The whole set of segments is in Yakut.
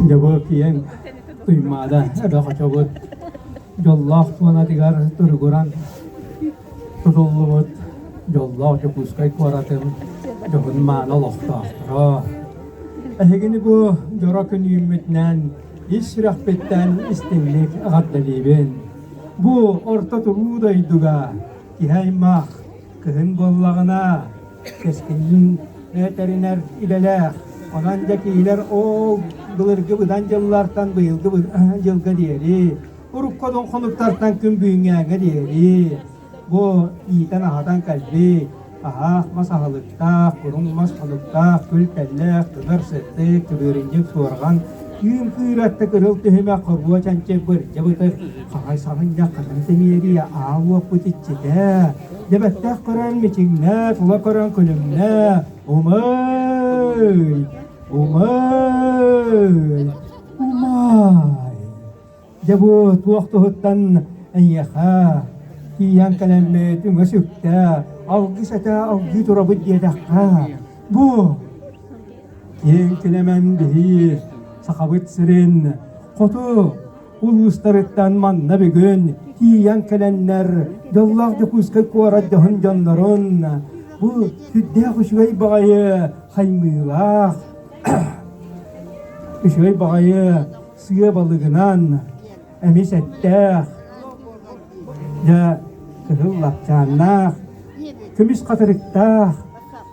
Дьэ бу киэҥ Туймаада эбэ хочобут дьоллоох туонатыгар туругуран тутуллубут дьоллоох Дьокуускай куоратын дьоһун-мааны олохтоохторо. Эһигини бу дьоро күн үүммүтүнэн ис сүрэхпиттэн истиҥник эҕэрдэлиибин. Бу орто туруу дойдуга киһи аймах кыһын буоллаҕына кэскилин тэринэр идэлээх. Онон дьэ киһилэр ол былыргы быдан дьыллартан быйылгы дьылга диэри, урукку одун хонуктартан күн бүгүҥҥээҥҥэ диэри бу иитэн-аһатан кэлбит аһаах мас аһылыктаах, куруҥ мас хонуктаах, күл тэллээх, тыгар сыттык, кыбыырынньык суорҕан, түүн кыыратта кырыл түһүмэх, хоруо чанчык, бырдьа бытык, хаҥай саҕынньах, хатан тэмиэрийэ, аал уоппут иччитэ, Дэбэттээх көрөн мичиҥнэ, тула көрөн күлүмнэ, умай, умай, умай. Дьэ бу туох туһуттан эйиэхэ тиийэн кэлэммит үҥэ сүктэ, алгыс этэ алгыы турабыт диэтэххэ, бу киэҥ килэмэн биһи Сахабыт сирин хоту улуустарыттан манна бүгүн тиийэн кэлэннэр дьоллоох Дьокуускай куорат дьоһун дьоннорун бу сүрдээх үчүгэй баҕайы хаймыылаах үчүгэй баҕайы сыа балыгынан эмис эттээх дьэ кыһыл лапчааннаах көмүс хатырыктаах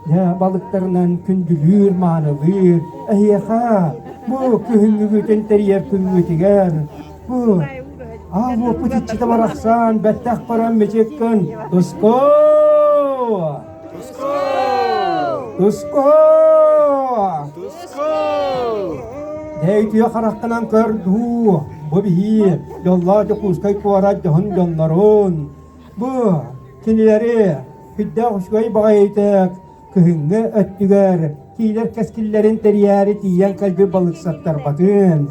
Дьэ, балыктарынан күндүлүүр, маанылыыр. Эһиэхэ бу күһүҥҥүгүтүн тэрийэр күҥҥүтүгэр бу аал уоппут иччитэ барахсан бэттэх көрөн мичик гын Туску! Туску! Туску! Туску! Дьэ, үтүө хараххынан көр дуу, бу биһии дьоллоох Дьокуускай куорат дьоһун дьоннорун, бу кинилэри Сүрдээх үчүгэй баҕайытык кыһыҥҥы өттүгэр киилэр кэскиллэрин тэрийээри тиийэн кэлбит балыксаттарбатын.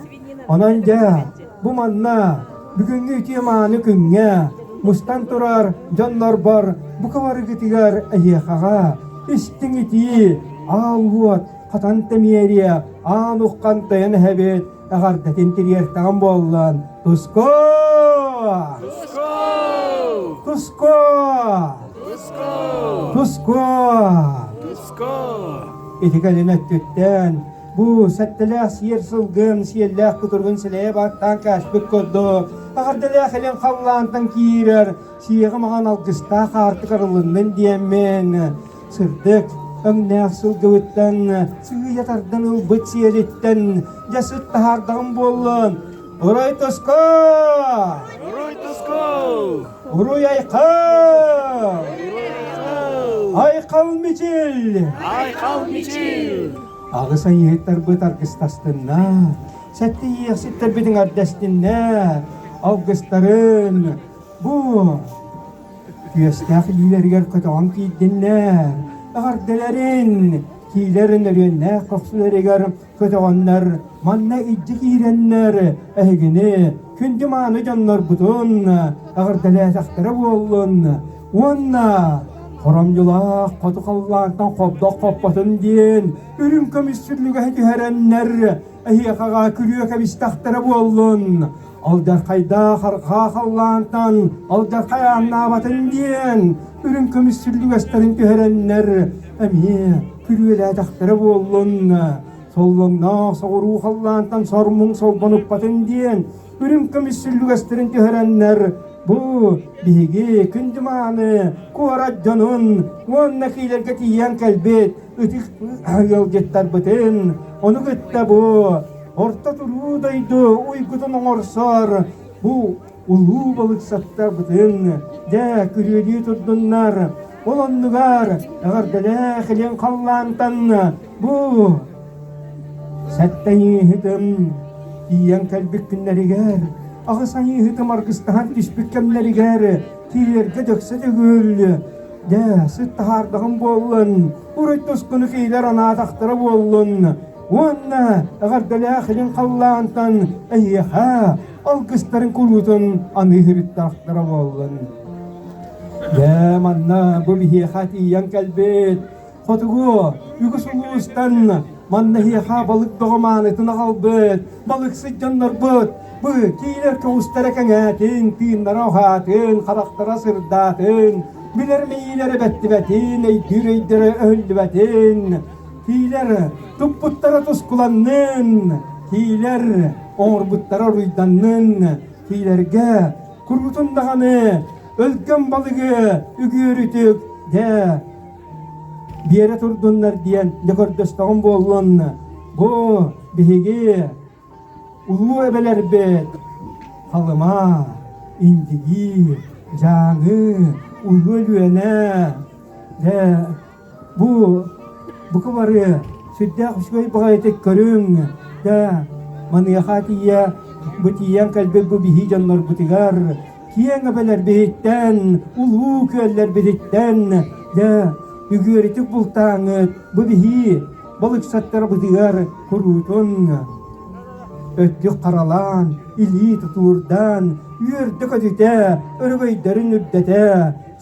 Онон дьэ, бу манна бүгүҥҥү үтүө мааны күҥҥэ мустан турар дьоннорбор бука барыгытыгар эһиэхэҕэ истиҥ итии, аал уот, хатан тэмиэриэ, аан уххан тойон эһэбит эҕэрдэтин тириэртэҕим буоллан Туску! Туску! Туску! Туску! Туску! Туску! Ити кэлин өттүттэн бу сэттэлээх сиэр сылгын, сиэллээх кутургун силэйэ баттаан кээспит курдук, аҕардэлээх илин халлаантан киирэр сиэҕи маҕан алгыстаах аартык арылыннын диэммин Сырдык, өҥнөөх сылгыбыттан сыыйа тардан ылбыт сиэлиттэн дьэ сыт таһаардаҕым буоллун. Уруй туску! Уруй туску! Уруй айхал! Айхал мичил! Айхал мичил! Аҕыс айыһыттарбыт аргыстастыннар, сэттэ иэхситтэрбитин ардэстиннэр, алгыстарын бу Күөстээх илиилэригэр көтөҕөн киирдиннэр, эҕэрдэлэрин, киилэрин өрүөннээх көхсүлэригэр көтөҕөннөр, манна илдьи киирэннэр эһигини күндү мааны дьоннорбутун эҕэрдэлээтэхтэрэ буоллун уонна хоромньулаах хоту халлаантан хобдох хоппотун диэн үрүҥ көмүс сүллүгэһи түһэрэннэр эһиэхэҕэ күрүө кэбистэхтэрэ буоллун Алдьархайдаах арҕаа халлаантан алдьархай ааннаабатын диэн үрүҥ көмүс сүллүгэстэрин түһэрэннэр эмиэ күрүөлээтэхтэрэ буоллун соллоҥноох соҕуруу халлаантан сор-муҥ солбонуппатын диэн үрүҥ көмүс сүллүгэстэрин түһэрэннэр бу биһиги күндү мааны куорат дьонун уонна киилэргэ тиийэн кэлбит ытык ыалдьыттарбытын ону кытта бу Орто туруу дойду уйгутун оҥорсор бу улуу балыксаттарбытын дьэ күрүөлүү турдуннар. Ол оннугар эҕэрдэлээх илин халлаантан бу сэттэ айыыһытым тиийэн кэлбит күннэригэр аҕыс айыыһытым аргыстаһан түспүт кэмнэригэр киирэргэ дөксө төгүл дьэ сыт таһаардаҕым буоллун уруй тускуну киилэр анаатахтара буоллун Уонна эҕэрдэлээх илин халлаантан эһиэхэ алгыстарын куруутун аныы сырыттахтара буоллун. Дьэ, манна бу биһиэхэ тиийэн кэлбит хотугу үгүс улуустан Манна эһиэхэ балык бөҕө маанытын аҕалбыт, балыксыт дьоннорбут бу киилэр көҕүстэрэ кэҥээтин, тыыннара уһаатын, харахтара сырдаатын, билэр мэйиилэрэ бэттибэтин, өйдүүр өйдөрө өһүллүбэтин, киилэр туппуттара тускуланнын, киилэр оҥорбуттара уруйданнын, киилэргэ куруутун даҕаны өлгөм балыгы үгүөрүтүк дьэ биэрэ турдуннар диэн дьэ көрдөстөҕүм буоллун. Бу биһиги улуу эбэлэрбит Халыма, Индигиир, Дьааҥы, Улуу Өлүөнэ дьэ бу бука бары сүрдээх үчүгэй баҕайытык көрүҥ дьэ маныаха тиийэ бу тиийэн кэлбит бу биһии дьоннорбутугар киэҥ эбэлэрбититтэн, улуу күөллэрбититтэн дьэ үгүөрүтүк бултааҥҥыт бу биһии балыксаттарбытыгар куруутун өттүк харалаан, илии тутуурдаан, үөрдэ-көтүтэ, өрөгөйдөрүн үрдэтэ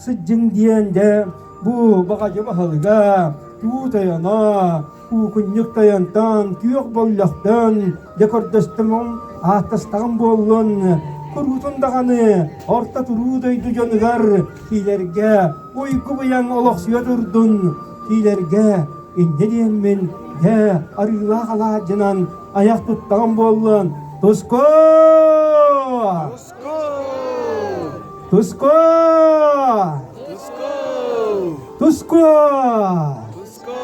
сыдьыҥ диэн дьэ бу баҕадьы баһылыга, уу тойоно, Уукунньук тойонтон, күөх боллохтон, дьэ көрдөстөмүҥ, ааттастаҕым буоллун, куруутун даҕаны орто туруу дойду дьонугар киилэргэ уйгу-быйаҥ олохсуйа турдун, киилэргэ инньэ диэммин, дьэ арыылаах алаадьынан айах туттаҕым буоллун, туску! Туску! Туску! Туску! Туску!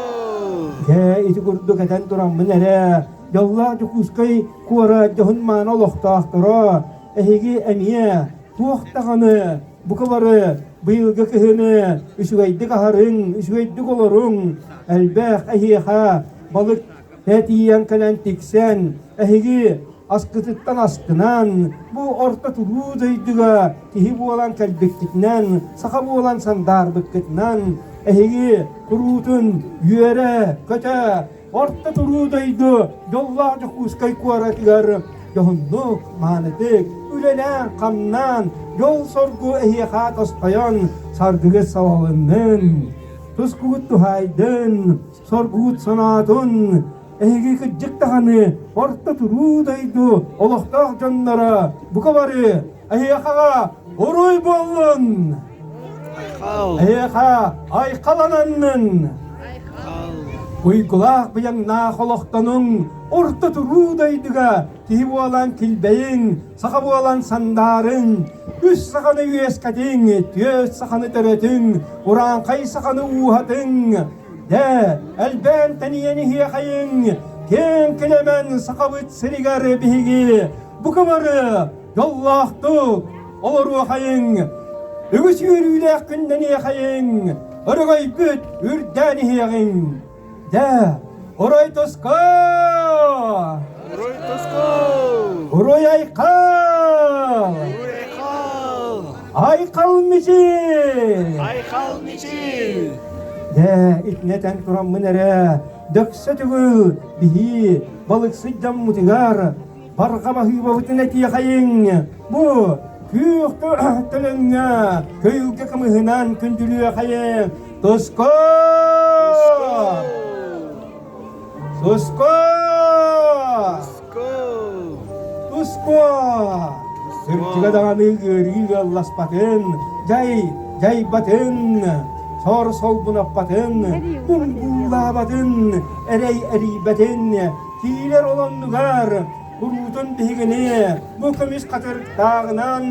Дьэ, ити курдук этэн тураммын эрэ, дьоллоох Дьокуускай куорат дьоһун-мааны олохтоохторо, эһиги эмиэ туох даҕаны бука бары быйылгы кыһыны үчүгэйдик аһарыҥ, үчүгэйдик олоруҥ, элбэх эһиэхэ балык тиийэн кэлэн тиксэн, эһиги аскытыттан астынан, бу орто туруу дойдуга киһи буолан кэлбиккитинэн, саха буолан сандаарбыккытынан, эһиги куруутун үөрэ-көтө орто туруу дойду дьоллоох Дьокуускай куоратыгар дьоһуннук, маанытык үлэлээн-хамнаан, дьол-соргу эһиэхэ тосхойон саргыгыт салалыннын, тускугут туһаайдын, соргугут санаатын, Эһиги кырдьык даҕаны орто туруу дойду олохтоох дьонноро бука бары эһиэхэҕэ уруй буоллун! Айхал! Эһиэхэ айхалананнын! Айхал! Уйгулаах быйаҥнаах олохтонуҥ, орто туруу дойдуга киһи буолан килбэйиҥ, саха буолан сандаарыҥ, үс саханы үөскэтиҥ, түөрт саханы төрөтүҥ, урааҥхай саханы ууһатыҥ, Дьэ, элбээн тэнийэн иһиэхэйиҥ, киэҥ килэмэн Сахабыт сиригэр биһиги бука бары дьоллоохтук олоруохайыҥ, үгүс үөрүүлээх күннэниэхэйиҥ, өрөгөйбүт үрдээн иһиэҕиҥ. Дьэ, уруй туску! Уруй туску! Уруй айхал! Уруй айхал! Айхал мичил! Айхал мичил! Дьэ, итинэ этэн тураммын эрэ, дөксө төгүл биһии балыксыт дьоммутугар барҕа баһыыбабытын этиэхэйиҥ. Бу күөх төлөҥҥө көйүлгэ кымыһынан күндүлүөхэйиҥ. Туску! Туску! Туску! Туску! Сырдьыга даҕаны ыарыы ыалласпатын, дьай дьайбатын, сор солбунаппатын, муҥгуулаабатын, эрэй эрийбэтин, киирэр олоннугар куруутун биһигини бу көмүс хатырыктааҕынан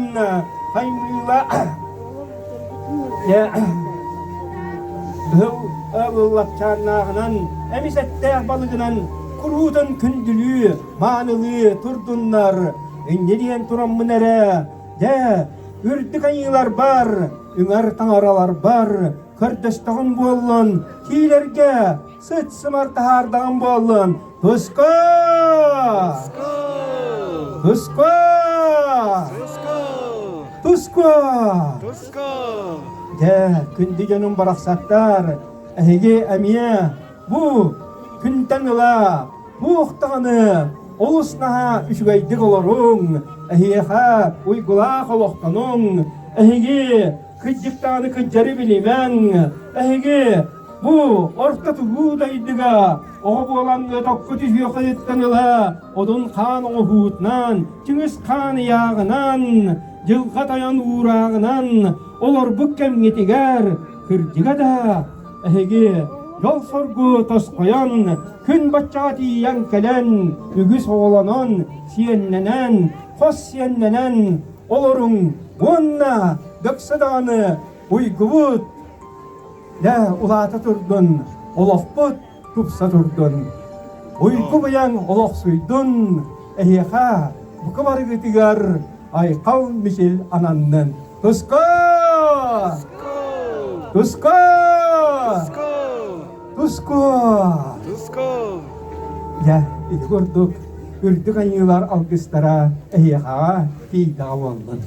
хаймыыла Кыһыл ыллапчааннааҕынан, эмис эттээх балыгынан куруутун күндүлүү, маанылыы турдуннар. Инньэ диэн тураммын эрэ, дьэ, үрдүк айыыларбар, үҥэр таҥараларбар көрдөстөҕүм буоллун, киирэргэ сыт-сымар таһаардаҕым буоллун, туску! Туску! Туску! Туску! Туску! Туску! Дьэ, күндү дьонум барахсаттар, эһиги эмиэ бу күнтэн ыла туох даҕаны олус наһаа үчүгэйдик олоруҥ, эһиэхэ уйгулаах олохтонуҥ, эһиги кырдьык даҕаны кырдьары билимэҥ, эһиги бу орто туруу дойдуга. Оҕо буолан токку түһүөххүтүттэн ыла Одун хаан оҥоһуутунан, Чыҥыс хаан ыйааҕынан, Дьылҕа тойон уурааҕынан олорбут кэмҥитигэр кырдьыга да эһиги дьол-соргу тосхойон, күн баччаҕа тиийэн кэлэн, үгүс оҕолонон, сиэннэнэн, хос сиэннэнэн олоруҥ уонна дөксө даҕаны уйгубут дьэ улаата турдун, олохпут тупса турдун. Уйгу быйаҥ олохсуйдун, эһиэхэ бука барыгытыгар айхал мичил ананнын. Туску! Туску! Туску! Туску! Дьэ, ити курдук үрдүк айыылар алгыстара эһиэхэҕэ тиийдэҕэ буоллун.